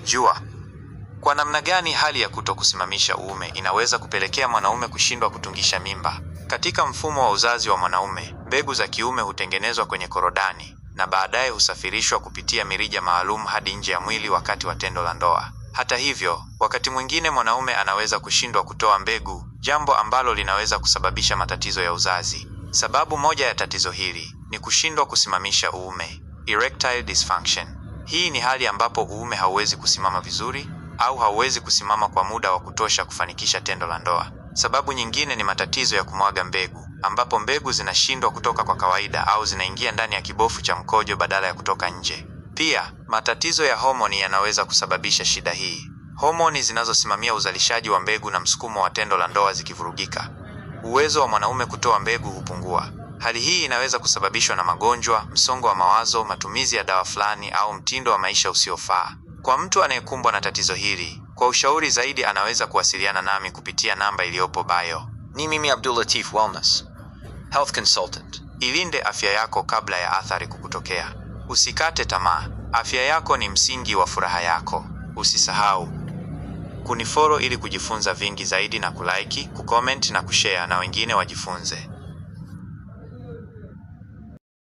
Jua kwa namna gani hali ya kutokusimamisha uume inaweza kupelekea mwanaume kushindwa kutungisha mimba. Katika mfumo wa uzazi wa mwanaume, mbegu za kiume hutengenezwa kwenye korodani na baadaye husafirishwa kupitia mirija maalum hadi nje ya mwili wakati wa tendo la ndoa. Hata hivyo, wakati mwingine mwanaume anaweza kushindwa kutoa mbegu, jambo ambalo linaweza kusababisha matatizo ya uzazi. Sababu moja ya tatizo hili ni kushindwa kusimamisha uume, erectile dysfunction. Hii ni hali ambapo uume hauwezi kusimama vizuri au hauwezi kusimama kwa muda wa kutosha kufanikisha tendo la ndoa. Sababu nyingine ni matatizo ya kumwaga mbegu, ambapo mbegu zinashindwa kutoka kwa kawaida au zinaingia ndani ya kibofu cha mkojo badala ya kutoka nje. Pia, matatizo ya homoni yanaweza kusababisha shida hii. Homoni zinazosimamia uzalishaji wa mbegu na msukumo wa tendo la ndoa zikivurugika, uwezo wa mwanaume kutoa mbegu hupungua. Hali hii inaweza kusababishwa na magonjwa, msongo wa mawazo, matumizi ya dawa fulani au mtindo wa maisha usiofaa. Kwa mtu anayekumbwa na tatizo hili, kwa ushauri zaidi anaweza kuwasiliana nami kupitia namba iliyopo bio. Ni mimi Abdul Latif Wellness Health Consultant. Ilinde afya yako kabla ya athari kukutokea. Usikate tamaa. Afya yako ni msingi wa furaha yako. Usisahau kunifollow ili kujifunza vingi zaidi na kulike, kucomment na kushare na wengine wajifunze.